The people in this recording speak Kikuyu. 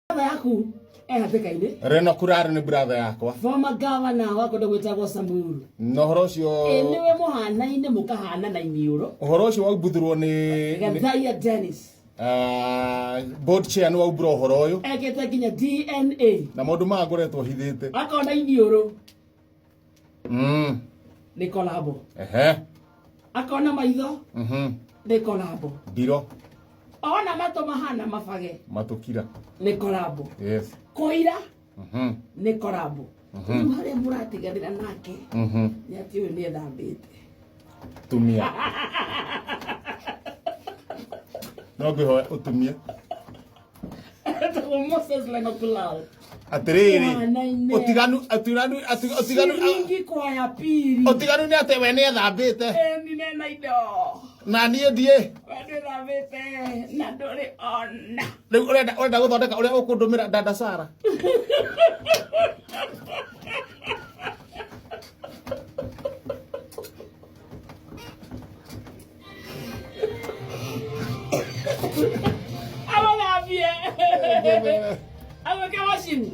Brother yaku e hatĩka-inĩ. Reno Kuraro nĩ brother yakwa. Former governor wa kũndũ gwĩtagwo Samburu. Na ũhoro ũcio. Ĩ nĩwe mũhanaine mũkahana na iniũrũ. Ũhoro ũcio waumbuthũrwo nĩ Gathaia Dennis. Board chair nĩ waumbũra ũhoro ũyũ. Ekĩte nginya DNA. Na maũndũ maya ngoretwo hithĩte. Akona iniũrũ. Nĩ kolabo. Ehe. Akona maitho. Nĩ kolabo. Ndiro. Ona matũ mahana mabage. Matũkira. Nĩ kolabo. Yes. Kũira. Nĩ kolabo. Rĩu harĩa mũratiganĩra nake. Nĩ atĩ ũyũ nĩ ethambĩte. Tumia. No ngwĩhoya ũtumie. Etagwo Moses Lengokulal. Atĩrĩrĩ. Mũhanaine. Ũtiganu ũtiganu ũtiganu Shilingi kwa ya pili. Ũtiganu nĩ atĩ we nĩ ethambĩte. Eni nena indo. Na niĩ ndiĩ. We ndwĩthambĩte na ndũrĩ ona. Rĩu ũrenda gũthondeka ũrĩa ũkũndũmĩra dada Sara. Abathambie. Agwĩke washing.